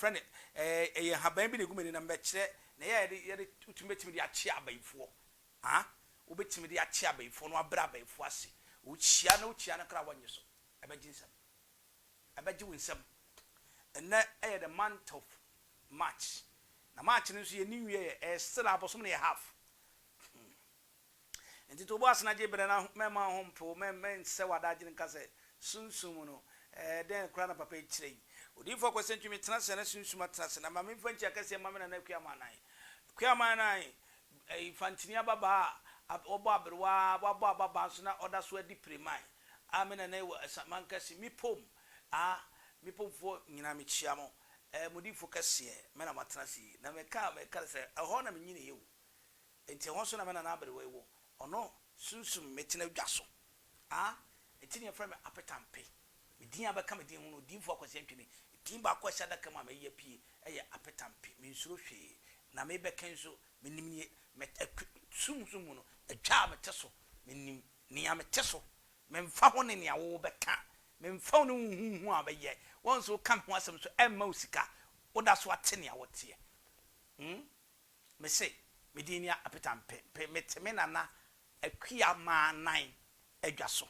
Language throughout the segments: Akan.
Yɛfrɛ no ɛɛ ɛyɛ nhaban bi na egu m'ani na mebɛkyerɛ na ɛyɛ a yɛde yɛde wotumi bɛtumi de akye abayifoɔ. Ah wobɛtumi de akye abayifoɔ na wabrɛ abayifoɔ ase. Wokyia no wokyia no koraa wɔnnye so. Ɛbɛgye nsam. Ɛbɛgye wo nsam. Ɛnnɛ ɛyɛ the month of March. Na March no nso yɛnni nwieɛ, ɛyɛ still abosom no yɛ half. Enti to wo bo ase na gye bere na mɛmma wo ho mpo wo, mensɛ w'adagyen nka sɛ, Sunsum mu no, ɛɛ, dɛn koraa na papa yi kyerɛ yi? Odiyifo Akwasi Antwi, metena ase na sunsum atena ase, na ma memfa nkyia kɛseɛ mma me nana Akua Amannan. Akua Amannan, ɛyi, Fantini ababaa a wɔbɔ aberewa, wabɔ ababaa nso na ɔda so adi pireman a me nana yi wɔ Asamankɛse, Mipom, a Mipomfoɔ nyinaa mekyia mo. Ɛɛ, mo diyifo kɛseɛ, me na matena ase yi, na meka a meka sɛ, ɛhɔ na menyiniiɛ o. Enti ɛhɔ nso na me nana aberewa yi wɔ. Ɔno sunsum me tena dwa so. Ah, enti na yɛfrɛ me Apetampe. Me din a bɛka me din ho no, Odiyifo Akwasi Antwi Din baako a ɛhyɛ adaka mu a mayi apue yɛ Apetampe. Mensuro hwee. Na merebɛka yi nso, menim nea me, sunsum mu no, adwa a mete so. Menim nea mete so. Memfa ho ne nea wobɛka. Memfa ho ne wo huhu a wobɛyɛ. Wɔn nso woka me ho asɛm nso, ɛmma wo sika. Woda so ate nea woteɛ. Hmm? Mese me din ne Apetampe pe mete me nana Akua Maanan adwa so.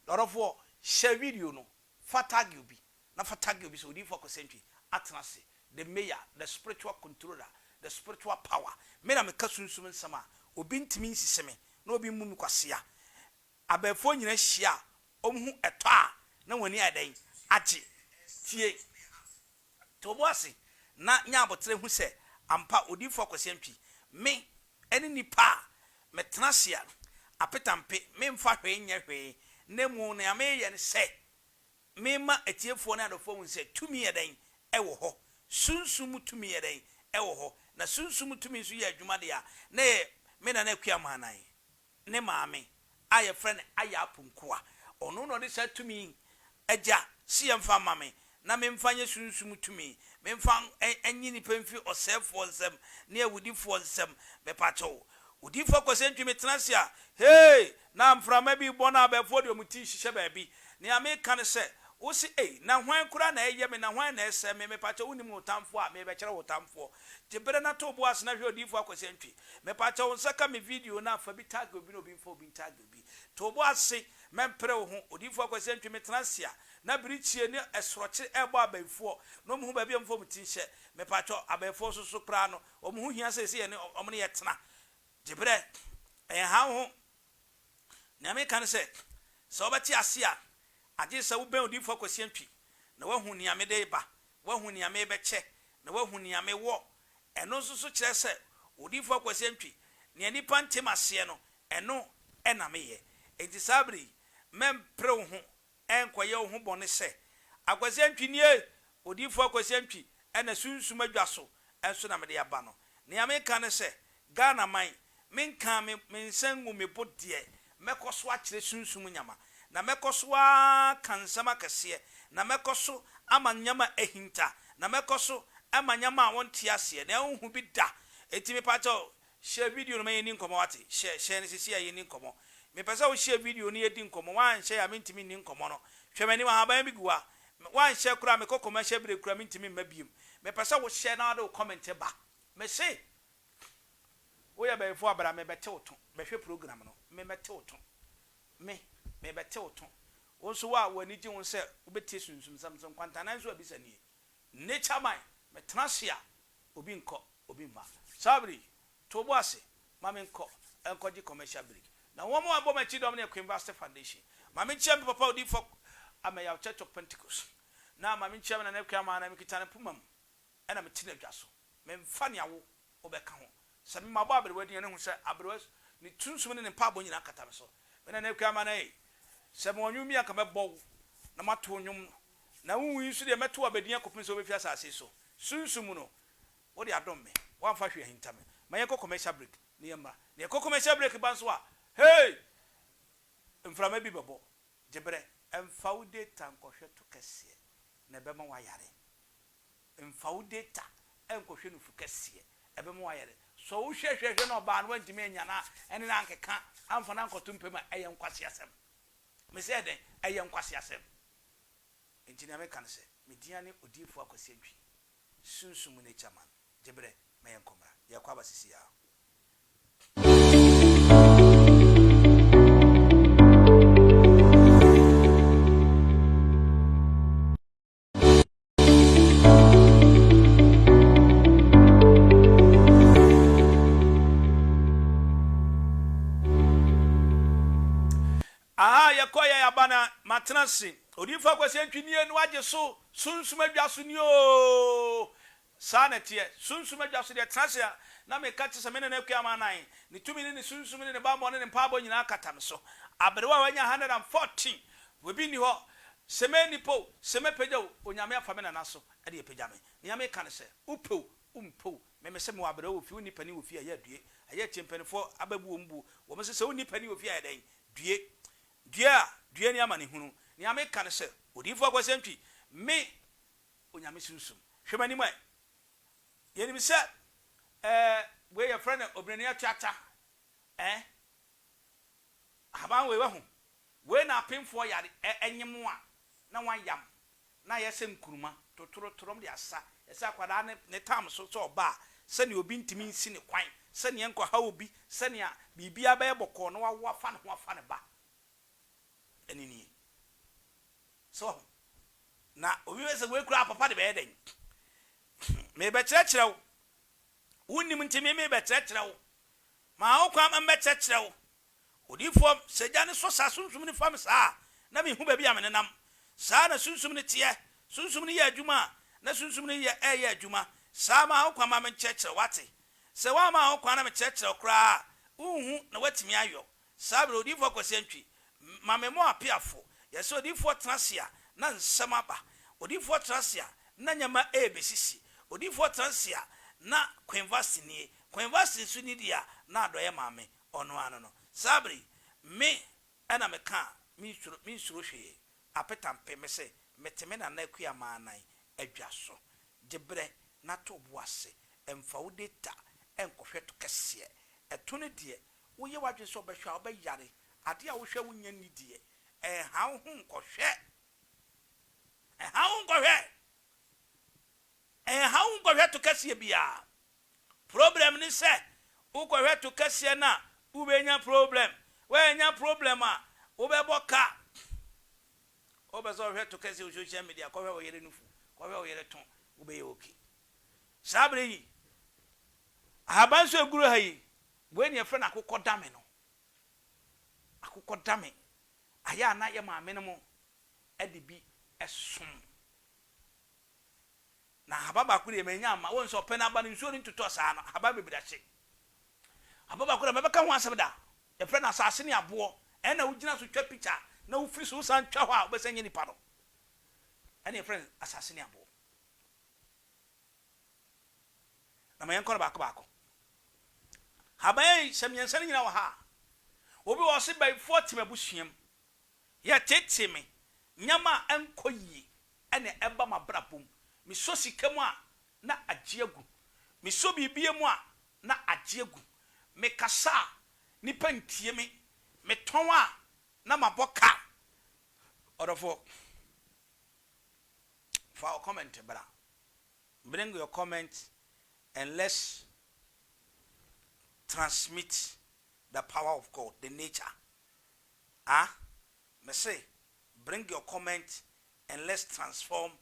Ɔdɔfoɔ share video no fa tag obi na fa tag obi sɛ Odiyifoɔ Akwasi Antwi atena ase the mayor the spiritual controller the spiritual power me na meka sunsum nsɛm a obi ntumi nsisi me na obi mmu me kwasea Abɛɛfoɔ nyina hyia a wɔn ho ɛtɔ a na wɔn ani ayɛ dɛn agye tie To wo bo ase na nya aboterɛ hu sɛ ampa Odiyifoɔ Akwasi Antwi, me ne nipa a metena ase a apetampe, memfa hwee nyɛ hwee, na mmom nea meyɛ ne sɛ mema atiefoɔ ne adɔfoɔ hu sɛ tumi yɛ dɛn? Ɛwɔ hɔ. Sunsum mu tumi yɛ dɛn? Ɛwɔ hɔ. Na sunsum mu tumi nso yɛ adwuma deɛ a, na ɛyɛ me Nana Akua Amannan. ne maame a yɛfrɛ no Aya Aponkoa. Ɔno na ɔde saa tumi yi agya se yɛmfa mma me na memfa nyɛ sunsum tumi, memfa nye nnipa mfiri ɔsɛefoɔ nsam ne awudifoɔ nsam. Mepakyɛw, Odiyifoɔ Kwasi Antwi metena ase a, hey! Na mframa bi rebɔ na abɛɛfoɔ de wɔn ti rehyehyɛ baabi. Nea meka ne sɛ, wose ei, na hwan koraa na ɛyɛ me, na hwan na ɛsɛe me? Mepakyɛw, wonim wo tamfoɔ a, merebɛkyerɛ wo tamfoɔ. Gye bere na to wo bo ase na hwɛ Odiyifoɔ Akwasi Antwi. Mepakyɛw wo nsa ka me video no a, fa bi tag obi na obi mfa obi ntag obi. To wo bo ase, mɛmpere wo ho. Odiyifoɔ Akwasi Antwi, metena ase a, na birikyie ne ɛsorɔkye rebɔ abayifoɔ na wɔn hu baabi a wɔmfa wɔn ti nhyɛ. Mepakyɛw, abayifoɔ nso so koraa no, wɔn ho hia sɛ ɛsɛ yɛne wɔn ne yɛtena. Gye berɛ, ɛnha wo ho. Nea meka ne sɛ, sɛ wobɛte ase a, agye sɛ wobɛn Odiyifoɔ Akwasi Antwi na woahu nea mede reba, woahu nea merebɛkyɛ, na woahu nea mewɔ. Ɛno nso so kyerɛ sɛ Odiyifoɔ Akwasi Antwi, nea nnipa nte m'aseɛ no, ɛno na meyɛ. Enti saa bere yi, mɛmpere wo ho Ɛnkɔyɛ wo ho bɔne sɛ, Akwasi Antwi nie! Odiyifoɔ Akwasi Antwi na sunsum adwa so nso na mede aba no. Nea meka ne sɛ, Ghana man, menkaa me me nsa ngu me bo deɛ, mɛkɔ so akyerɛ sunsum nyama, na mɛkɔ so ara aka nsɛm akɛseɛ, na mɛkɔ so ama nneɛma a ahinta, na mɛkɔ so ama nneɛma a wonte aseɛ, nea wonhu bi da. Enti mepakyɛw, Share video no ma yɛnni nkɔmmɔ wate? Share, share no seesei a yɛnni nkɔmmɔ. Mepɛ sɛ wo share video no yɛdi nkɔmmɔ, woanhyɛ a mentumi nni nkɔmmɔ no. Hwɛ m'anim, ahaban bi gu ha. Woanhyɛ koraa a mekɔ commercial break koraa mentumi mma biom. Mepɛ sɛ wo share na wode wo comment ba. Mese woyɛ bɛyifoɔ a bra mebɛte wo to, bɛhwɛ program no, me mɛte wo to. Me, mebɛte wo to. Wo nso wo a w'ani gye ho sɛ wobɛtie sunsumsɛm nso, nkwantanan nso abisa nie. Nature man, metena ase a, Obi nkɔ, obi mma. Saa bere yi, to wo bo ase ma menkɔ nkɔgye commercial break. Na wɔn a wɔbɔ m'akyi dɔm no yɛ Queen Vasti Foundation. Ma menkyia me papa Odiyifoɔ Ameyaw Church of Pentecost. Na ma menkyia me nana Akua Maa na mekita no poma mu na mete no adwa so. Memfa nea wo wobɛka ho. Sɛ me mabɔ aberewa din a, na hu sɛ aberewa ne sunsum ne ne mpaebɔ nyinaa kata me so. Me nana Akua Maa ei, sɛ mewɔ nnwom bi a anka mɛbɔ wo na mato wo nnwom no. Na wo wu yi nso deɛ mɛto wo abadin akɔpem sɛ wobɛfi asase yi so. Sunsum mu no, wode adom me, woamfa hwee ahinta me. Ma yɛnkɔ commercial break na yɛmmra. Na yɛkɔ commercial break ba nso a, hey! Mframa bi bɛbɔ. Gye berɛ. Mfa wo data nkɔhwɛ to kɛseɛ, na ɛbɛma woayare. Mfa wo data nkɔhwɛ nufu kɛseɛ, ɛbɛma woayare. Sɛ wohwɛ hwɛ hwɛ na ɔbaa no woantumi annya no a, ɛne no ankeka amfa no ankɔto mpa mu a, ɛyɛ nkwaseasɛm. Mese ɛyɛ dɛn? Ɛyɛ nkwaseasɛm. Enti nea meka ne sɛ, me din ara ne Odiyifoɔ Akwasi Antwi. Sunsum mu Nature Man. Gye berɛ ma yɛnkɔ mmra. Yɛrekɔ aba sisi ara. Aha yɛkɔ yɛ yaba na matena ase. Odiyifo Akwasi Antwi nie na wagye so sunsum adwa so nie oo. Saa na ɛteɛ. Sunsum adwa so deɛ tena ase a na meka kyerɛ sɛ me Nana Akua Amannan ne tumi ne ne sunsum ne ne bammɔ ne ne mpaebɔ nyinaa kata me so. Aberewa a wanya 114 ebi nni hɔ. Sɛ mɛnni po o, sɛ mɛpagya o, Onyame afa me Nana so de apagya me. Nea meka ne sɛ, wopɛ o, wompɛ o, me mese mewɔ aberewa wɔ fie, wonni panin wɔ fie a, ɛyɛ a due. Ɛyɛ a tie mpaninfoɔ abɛbu wɔn buo. Wɔn se sɛ wonni panin wɔ fie a, yɛ dɛn? Due. Due a, due ne amanehunu. Nea meka ne sɛ, Odiyifoɔ Akwasi Antwi, me Onyame Sunsum. Hwɛ m'anim ɛ. Yɛnim sɛ ɛɛ wei yɛfrɛ no obirani atuata ɛ. Ahaban wei wahu. Wei na apemfoɔ yare ɛ ɛnyem a na wɔayam na ayɛ sɛ nkuruma totorotoro wɔde asa. Yɛsɛ akwadaa no ne tam so sɛ ɔba a sɛnea obi ntumi nsi ne kwan, sɛnea ɛnkɔha obi, sɛnea biribiara bɛyɛ bɔkɔɔ na wawo afa ne ho afa ne ba. Ɛno nie. So wahu? Na obi bɛsɛ wei koraa papa de bɛyɛ dɛn? Merebɛkyerɛkyerɛ wo. Wonnim nti me merebɛkyerɛkyerɛ wo. Ma wo kwan ma mebɛkyerɛkyerɛ wo. Odiyifoɔ, sɛ gya no sɔ saa sunsum no fa me saa a, na menhu baabi a menenam. Saa na sunsum no teɛ. Sunsum no yɛ adwuma a, na sunsum no yɛ ɛreyɛ adwuma. Saa ma wo kwan ma menkyerɛkyerɛ wo, wate? Sɛ woamma wo kwan na mekyerɛkyerɛ wo koraa a, wonhu na woatumi ayɔ. Saa bere Odiyifoɔ Kwasi Antwi, ma me mo apeafo, yɛ sɛ odiyifoɔ tena ase a na nsɛm aba, odiyifoɔ tena ase a na nneɛma rebesisi, odiyifoɔ tena ase a na Queen Vasti nie, Queen Vasti nso ni deɛ a na adɔeɛ maame, ɔno ara no no. Saa bere yi, me na meka a, mensuro, mensuro hwee. Apetampe, mese, mete me Nana Akua Maanan adwa so. Gye berɛ na to wo bo ase, mfa wo data nkɔhwɛ to kɛseɛ. Ɛto no deɛ, Woyɛ w'adwene sɛ wobɛhwɛ a, wobɛyare. Adeɛ a wohwɛ a wonnya nni deɛ, ɛnha wo ho nkɔhwɛ. Ɛnha wo ho nkɔhwɛ. Ɛnha wo ho nkɔhwɛ to kɛseɛ biara. Problem ne sɛ, wokɔhwɛ to kɛseɛ no a, wobɛnya problem. Woannya problem a, wobɛbɔ ka. Wopɛ sɛ wohwɛ to kɛseɛ wɔ social media, kɔhwɛ wo yere nufu, kɔhwɛ wo yere to, wobɛyɛ okay. Saa berɛ yi, ahaban nso ɛguro ha yi, Wei na yɛfrɛ no akokɔdame no. Akokɔdame. Ayɛ a na yɛ maame nom de bi som. Na ahaba baako deɛ manya amma. Wohu sɛ ɔpɛ no aba no nsuo no ntotɔ saa no, ahaban bebree ahye. Aba baako deɛ mɛbɛka ho asɛm da. Yɛfrɛ no asase ne aboɔ. Ɛna wogyina so twa picture na wofiri so wosan twa hɔ a wobɛsan nya nipa no. Ɛna yɛfrɛ no asase ne aboɔ. Na ma yɛnkɔ no baako baako. Haban yi, sɛ mmiɛnsa no nyinaa wɔ ha a, obi wɔ hɔ ɔse bayifoɔ te m'abusua mu, yɛtetee me, nneɛma a ɛnkɔ yie na ɛba m'abrabɔ mu, mesɔ sika mu a na agye agu, mesɔ biribi mu a na agye agu, mekasa a nnipa ntie me, metɔn a na mabɔ ka. Ɔdɔfoɔ, fa wo comment bra. Bring your comment and let's transmit the power of God, the nature. Ah, me se, bring your comment and let's transform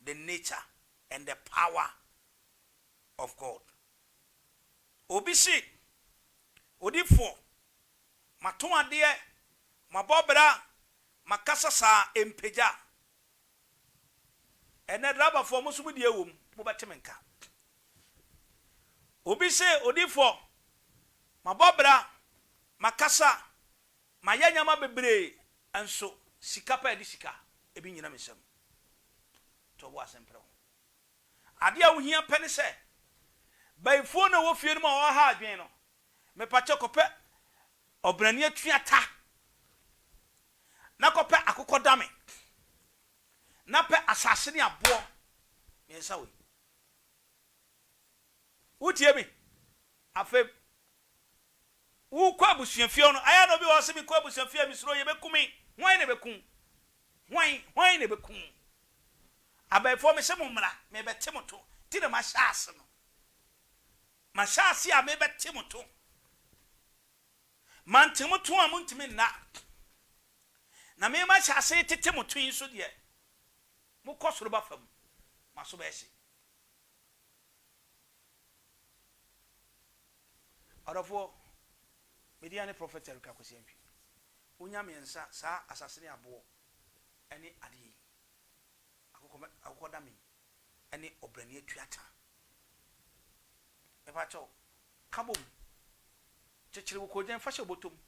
the nature and the power of God. Obi se, odifoɔ, mato adeɛ, mabɔ bra, makasa saa, ɛmpagya. Ɛnɛ driverfoɔ mo nso mo deɛ wɔ mu, mobɛte me nka. Obi se, odifoɔ, mabɔ bra, makasa, mayɛ nneɛma bebree, nso sika pɛ a ɛde sika, ebi nnyina me nsam. To wo bo ase mpere ho. Adeɛ a wohia pɛ ne sɛ, bayifoɔ no a ɛwɔ fie no mu a wɔreha adwene no, mepakyɛ kɔpɛ ɔbrani atuata na kɔpɛ akokɔdame na pɛ asase ne aboɔ miensa wei. Wotie me? Afei wokɔ abusuafie hɔ no, ayɛ na obi wɔ hɔ sɛ mekɔ abusuafie a mesuro yɛbɛku me. Hwan na ɛbɛku wo? Hwan, hwan na ɛbɛku wo? Abayifoɔ mese mo mmra, mebɛte mo to. Nti na mahyɛ ase no. Mahyɛ ase a mebɛte mo to. Mante mo to a montumi nna. Na me mahyɛ ase retete mo to yi nso deɛ, mokɔ soro ba fam, mo aso bɛyɛ hye. Ɔdɔfoɔ, me din ne Prophet Eric Akwasi Antwi. Wonya mmiɛnsa saa asase ne aboɔ ne adeɛ yi, akokɔ akokɔdame yi ne ɔbrani atuata. Mepakyɛw, ka bom. Kyekyere wo koogyan fa hyɛ wo bɔtɔ mu.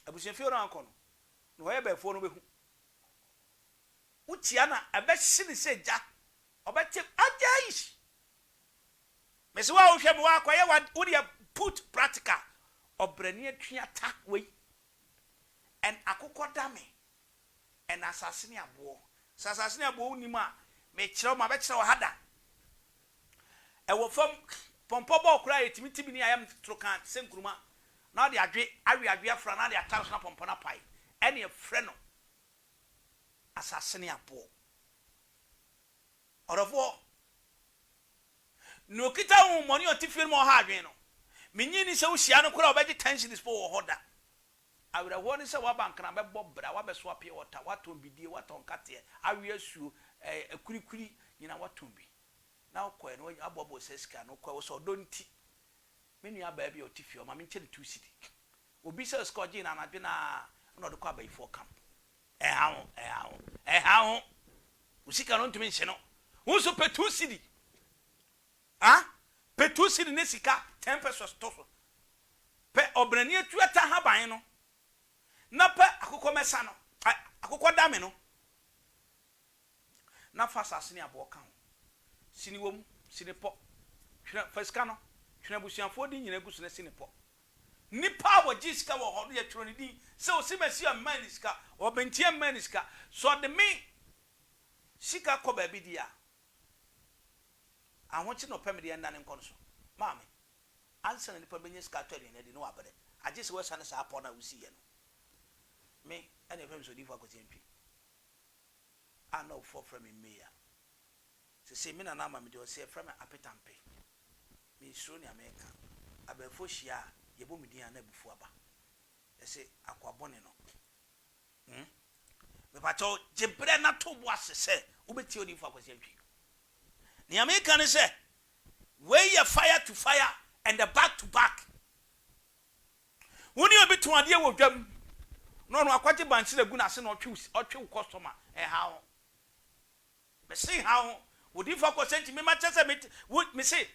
Abusuafie hɔ na wankɔ no, na wɔyɛ bɛɛfoɔ no wobɛhu. Wokyia no a, ɛbɛhye no sɛ gya. Ɔbɛte agyaish! Mese wo a wohwɛ me woakɔyɛ wa wo deɛ put practical. Ɔbrani atuata wei and akokɔ dame and asase ne aboɔ. Sɛ asase ne aboɔ wonim a, mekyerɛ wo mabɛkyerɛ wo ha da. Ɛwɔ fam, pɔmpɔ bɔɔ koraa a yɛtumi ti bi ne ayam toro ka te sɛ nkuruma na wode adwe awe adwe afra na wode atare so na pɔmpɔ no apae. Ɛne yɛfrɛ no asase ne aboɔ. Ɔdɔfoɔ, nea ɔkita honhommɔne a ɔte fie no mu a ɔha adwene no, mennye nni sɛ wohyia no koraa a ɔbɛgye ten cedis mpo wɔ hɔ da. Awerɛhoɔ ne sɛ woaba Nkran bɛbɔ bra, woabɛsoa pure water, woatɔn bidie, woatɔn nkateɛ, awe asuo, ɛɛ akurikuri nyinaa woatɔn bi. Na wokɔɛ no woaboaboa saa sika no, wokɔɛ wo sɛ ɔdɔ nti, me nua baa bi a ɔte fie hɔ, ma menkyɛ no two cedi. Obisaa sika a ɔgyee no anadwo no ara na ɔde kɔ abayifoɔ camp. Ɛnha wo, ɛnha wo, ɛnha wo. Wo sika no ntumi nhye no. Wo nso pɛ 2 cedi. Ah, pɛ 2 cedi ne sika 10 pesewas to so. Pɛ ɔbrani atuata haban no na pɛ akokɔ mɛsa no, akokɔ dame no na fa asase ne aboɔ ka ho. Sini wɔ mu, sini pɔ. Twerɛ, fa sika no, twerɛ abusuafoɔ din nyinaa gu so na sini pɔ. Nipa a wɔgye sika wɔ hɔ no yɛtwerɛ ne din sɛ Osimasi a mmaa ne sika, Ɔbɛntia mmaa ne sika. Sɛ ɔde me sika kɔ baabi deɛ a, ahokye na ɔpɛ me deɛ nnane nkɔ no so. Maame, ansa na nipa bɛnya sika atɔ aduane adi na wabrɛ, agye sɛ woasiane saa pɔ no a wosiiɛ no. Me, ɛna yɛfrɛ me sɛ Odiyifoɔ Akwasi Antwi a na ɔfoɔ frɛ me Mayor. Sesei me nana ama me deɛ ɔse yɛfrɛ me Apetampe. Mensuro nea meka. Abayifoɔ hyia a, yɛbɔ me din a na abufuo aba. Yɛse akoa bɔne no. Hmm? Mepakyɛw, gye berɛ na to bo ase sɛ wobɛtie Odiyifoɔ Akwasi Antwi. Nea meka ne sɛ, wei yɛ fire to fire and the back to back. Wo ne obi tɔn adeɛ wɔ dwam na ɔno akɔgye bansere agu n'ase na ɔtwe wo customer, ɛnha wo. Mese nha wo. Odiyifoɔ Akwasi Antwi, mema kyɛ sɛ me, wo, mese,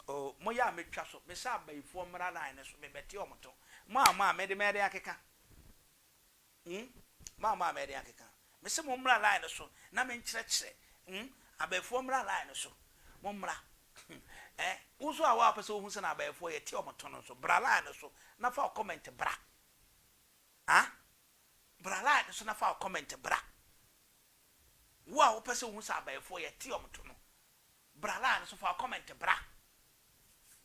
oh, moyɛ a metwa so. Mese abayifoɔ mmra line no so, mebɛte wɔn to. Mo a mo a mede mɛyɛ dɛn akeka? Hmm? Mo a mo a mɛyɛ dɛn akeka? Mese mo mmra line no so na menkyerɛkyerɛ. Hmm? Abayifoɔ mmra line no so. Mo mmra. Eh, wo nso a wo a wopɛ sɛ wohu sɛ na abayifoɔ yɛte wɔn to no nso, bra line no so na fa wo comment bra. Ah? Bra line no so na fa wo comment bra. Wo a wopɛ sɛ wohu sɛ abayifoɔ yɛte wɔn to no, bra line no so fa wo comment bra.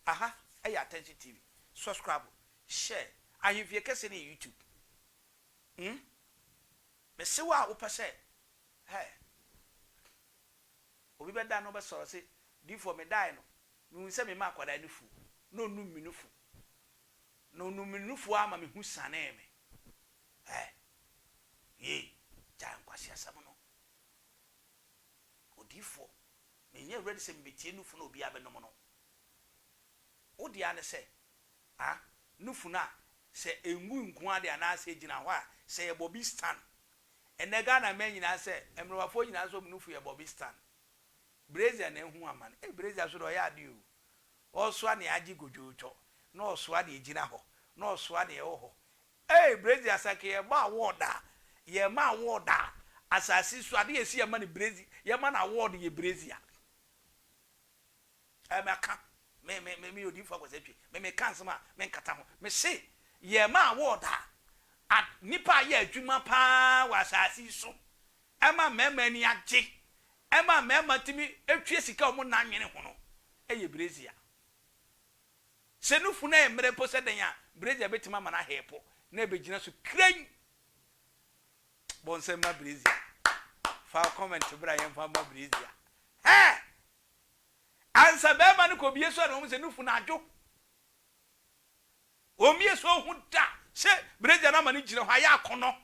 Aha ɛyɛ Attention TV. Subscribe, share. Ahemfie kɛseɛ no yɛ YouTube. Hmm? Mese wo a wopɛ sɛ, hey, obi bɛda no bɛsɔre se, difoɔ medae no, mehu sɛ mema akwadaa no fu, na ɔnum me nufu. Na ɔnum me nufu ama me hu sanee me. Hey, yei, gyae nkwaseasɛm no. Odiyifoɔ, menyɛ ready sɛ mebɛtie nufu na obiara bɛnom no. Wo deɛ ne sɛ, ah, nufu no a, sɛ ɛngu nko ara deɛ anaasɛ ɛgyina hɔ a, sɛ yɛ Bobby Stan. Ɛnnɛ Ghana mmaa nyinaa sɛ, mmerewafoɔ nyinaa sɛ wɔn nufu yɛ Bobby Stan. Brazier na ehu amane. Ei, Brazier so deɛ ɔyɛ adeɛ o. Ɔsoa nea agye godwootwɔ, na ɔsoa deɛ ɛgyina hɔ, na ɔsoa deɛ ɛwɔ hɔ. Ei, Brazier, sɛ anka yɛma award a, yɛma award a, asase so adeɛ yɛsi yɛma no Brazier, yɛma no award yɛ Brazier. Ɛ maka, me me me me odiyifoɔ Akwasi Antwi, me meka nsɛm a menkata ho. Mese yɛma award a, a nipa a yɛ adwuma paa wɔ asase yi so, ɛma mmarima ani agye, ɛma mmarima tumi tue sika a wɔn nna nwene ho no, ɛyɛ Brazier. Sɛ nufu no yɛ mmerɛ mpo sɛ dɛn a, Brazier bɛtumi ama no ahɛɛpo na ɛbɛgyina so kirann. Bɔ nsɛm ma Brazier. Fa comment bra yɛmfa mma Brazier. Hɛɛ! Ansa bɛɛma no kɔ bie so a na wɔhu sɛ nufu no adwo. Wɔmmie so hu da sɛ brɛgya no ama no gyina hɔ ayɛ akɔnɔ.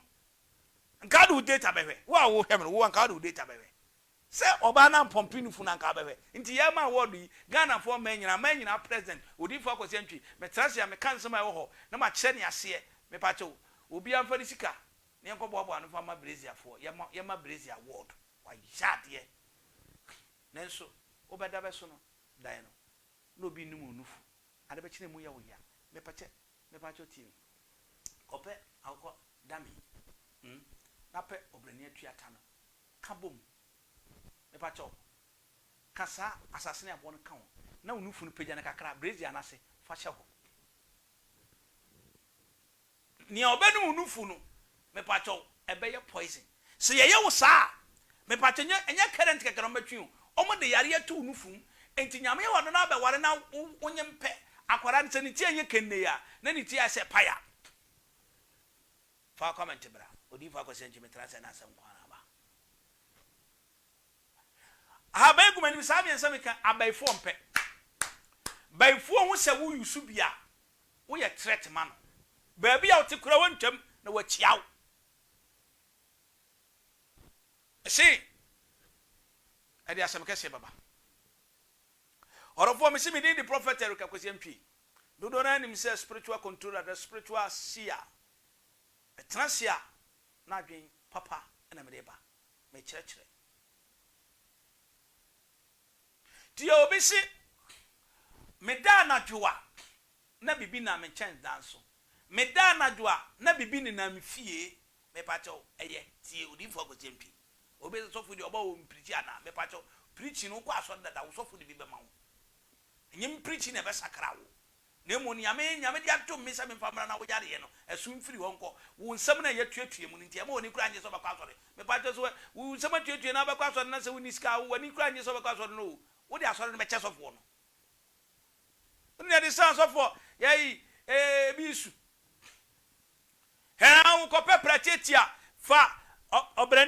Nka wode wo data bɛhwɛ. Wo a wohwɛ me no, wo anka wode wo data bɛhwɛ. Sɛ ɔbaa no ampɔmpe nufu no anka wobɛhwɛ. Nti yɛrema award yi, Ghanafoɔ mmaa nyinaa, mmaa nyinaa president, Odiyifoɔ Akwasi Antwi, metra ase a meka nsɛm a ɛwɔ hɔ na makyerɛ ne aseɛ. Mepakyɛw, obiara mfa ne sika na yɛnkɔboaboa ano mfa mma Breziafoɔ. Yɛma, yɛma Brezia award. Wayɛ adeɛ. Nanso wobɛda bɛso no dan no na obi num wo nufu. Ade bɛkye na emu yɛ wo ya. Mepakyɛ, mepakyɛw tie me. Kɔpɛ akokɔ dame hmm, na pɛ ɔbrani atuata no ka bom. Mepakyɛw, ka saa asase ne aboɔ no ka ho na wo nufu no pagya no kakra, brazier no ase, fa hyɛ hɔ. Nea ɔbɛnom wo nufu no, mepakyɛw, ɛbɛyɛ poison. Sɛ yɛyɛ wo saa a, mepakyɛw, nyɛ, ɛnyɛ current kɛkɛ na wɔbɛtwe o, wɔde yareɛ to wo nufu mu. Enti Nyame yɛ w'adom na wabɛware na wo, wonyem pɛ, akwadaa no, sɛ ne ti anyɛ kennee a, na ne ti ayɛ sɛ paya. Fa comment bra. Odiyifo Akwasi Antwi, metra ase na asɛm nko ara aba. Ahaban gu m'anim saa mmiɛnsa meka, abayifoɔ mpɛ. Bayifoɔ hu sɛ wo use bi a, Woyɛ threat ma no. Baabi a wote koraa wontwam na wakyia wo. Mese ɛde asɛm kɛseɛ bɛba. Ɔdɔfoɔ mese me din de Prophet Eric Akwasi Antwi. Dodoɔ no ara nim sɛ spiritual controller, the spiritual seer. Metena ase a na adwen papa na mede ba. Mekyerɛkyerɛ. Tie obi se, Meda anadwo a, na bibi nam me nkyɛn so. Meda anadwo a, na bibi nenam me fie. Mepakyɛw, ɛyɛ, tie Odiyifo Akwasi Antwi. Obi se, Sɔfo deɛ ɔba hɔ ɔmprikyi anaa? Mepakyɛw, prikyi no, wokɔ asɔre dada, wo sɔfo de bi bɛma wo. Ɛnyɛ me prikyi na ɛbɛsakra wo. Na mmom nea me Nyame de atom me sɛ memfa mmra na wo yareɛ no, ɛso mfiri hɔ nkɔ. Wo nsɛm no a yɛatuatua mu no nti, ɛmma w'ani koraa nnye sɛ wobɛkɔ asɔre. Mepakyɛw, sɛ wo nsɛm atuatua na wobɛkɔ asɔre na sɛ wonni sika a, w'ani koraa nnye sɛ wobɛkɔ asɔre no o. Wode asɔre no bɛkyɛ sɔfoɔ no. Wode nea ɛde san sɔfoɔ yɛyi ebi nsu. Hɛn wokɔpɛ prɛte tia fa ɔbrani.